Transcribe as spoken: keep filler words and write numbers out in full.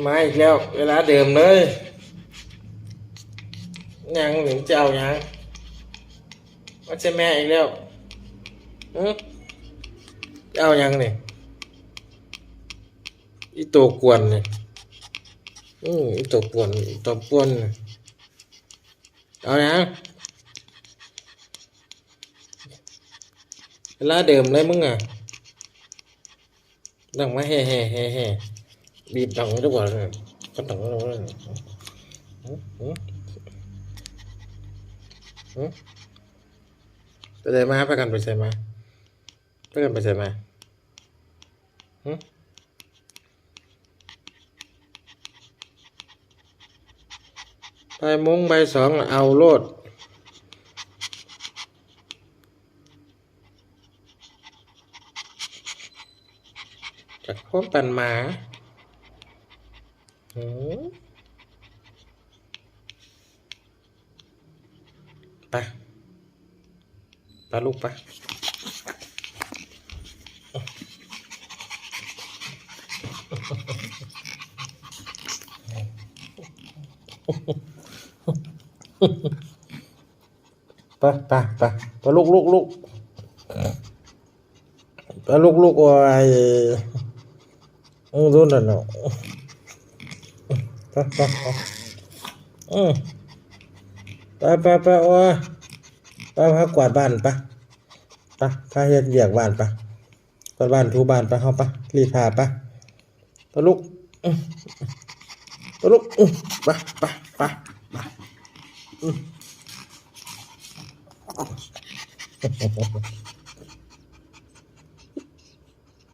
มาอีกแล้ว เวลาเดิมเลย ยังหรือจะเอายัง ว่าจะแม่อีกแล้ว อืมจะเอายังนี่ อีตัวกวนนี่ อืมอีตัวกวนอีตัวป่วนนี่ เอายัง เวลาเดิมเลยมึงอ่ะ ดังมาแห่แห่แห่แห่ บีบดังทุกวันเลย ก็ดังเลย หืมหืมหืมไปไหนมาพากันไปใส่มาพากันไปใส่มาหืมไปมงไปสองเอาโลด จากพวกตันหมาหืมไปไปลูกไปไปไปไปไปลูกลูกลูกไปลูกลูกโอ้ย อืมรู้นั่นเนาะไปไปไปอืมไปไปไปโอ้ยไปพากวาดบ้านไปไปพาเฮ็ดเวียกบ้านไปกวาดบ้านถูบ้านไปเฮาไปรีดผ้าไปไปลูกอืมไปลูกอืมไปไปไปไปอืม